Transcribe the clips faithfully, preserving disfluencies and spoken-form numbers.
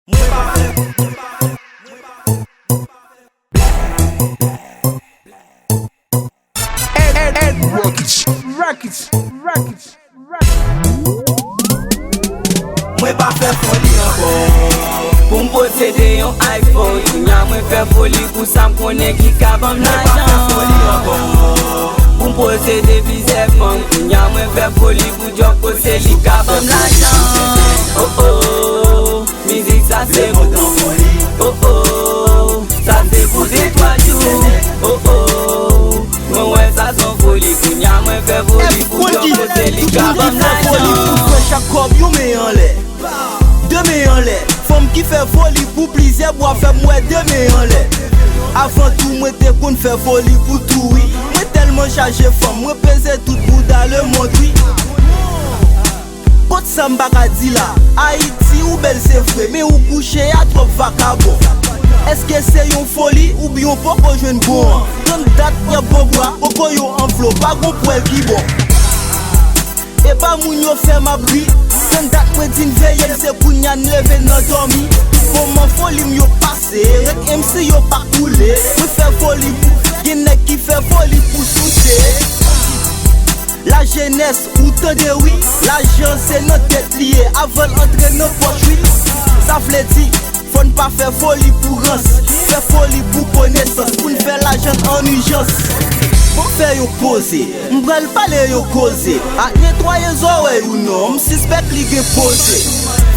Mwen pa fè, mwen pa fè, mwen pa fè. Ed, Ed, Ed Rockets, Rockets, Rockets, Rockets. Mwen pa fè foli ankò. Pou m posede yon iPhone, kounya mwen fè foli pou sa m konnen ki ka ban m lajan. Mwen pa fè foli ankò. Pou m posede plizyè fanm, kounya mwen fè foli pou djòl kote li ka ban m lajan. Oh oh, mizik sa se pou. Oh oh, sa se pou de twa jou. Oh oh, mwen wè sa se yon foli, kounya mwen fè foli pou djòl kote li ka ban m lajan. Fè chak kòb yon men anlè. De men anlè. Fanm ki fè foli pou plizyè bwa fè m wè de men anlè. Avan tou mwen te konn fè foli pou tou wi. Mwen tèlman chaje fanm, mwen peze tout bouda lemonn wi. Kot sa m pa ka di la? Ayiti ou bèl se vre, men ou kouche a twòp vakabon. Èske se yon foli oubyen w poko jwenn bon an? Tann dat y ap ban bwa, koko yo an flo, pa gon pwèl ki bon. E pa moun yo fè m ap ri. Tann dat mwen di n veye m, se kounya n leve nan dòmi. Moman foli m yo pase, rèk M C yo pa koule. Mwen fè foli pou, gen nèg ki fè foli pou souse. Lajenès, ou tande wi, lajan se nan tèt li ye, avan l antre nan pòch wi. Sa vle di, fò n pa fè foli pou rans, fè foli pou konesans, pou n fè lajan n an ijans. Bon, fè yo poze, m pral pale yo koze, ak netwaye zòrèy ou non, m sispèk li gen poze.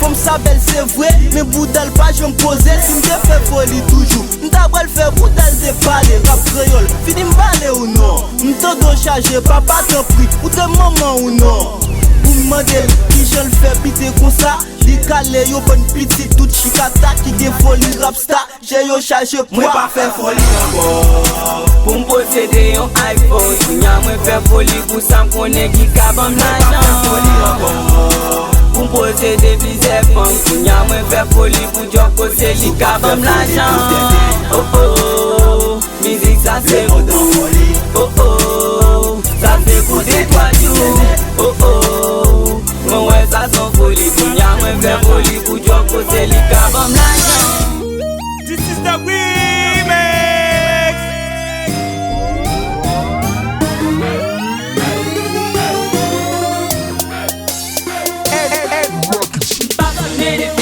Fanm sa bèl se vre, men bouda l pa janm poze, si m te fè foli toujou, m ta pral fè bouda l te pale rap kreyòl, fini m pale ou non. M tande w chaje papa tanpri, ou te manman ou non. Pou m mande l kijan l fè pite konsa, li kale yon bann pitit tout chikata ki gen foli rap sta, je yo chaje pwa. Mwen pa fè foli ankò. Pou m posede yon iPhone, kounya mwen fè foli pou sa m konnen ki ka ban m lajan. Mwen pa fè foli ankò. Pou m posede plizyè fanm, kounya mwen fè foli pou djòl kote li ka ban m lajan. Oh oh. Mizik sa se pou tou. Oh oh, sa se pou de twa jou. Oh oh, mwen wè sa se yon foli. Kounya mwen fè foli pou djòl kote li ka ban m lajan. This is the remix. Ed, Ed, Ed Rockets. M pa konnen depi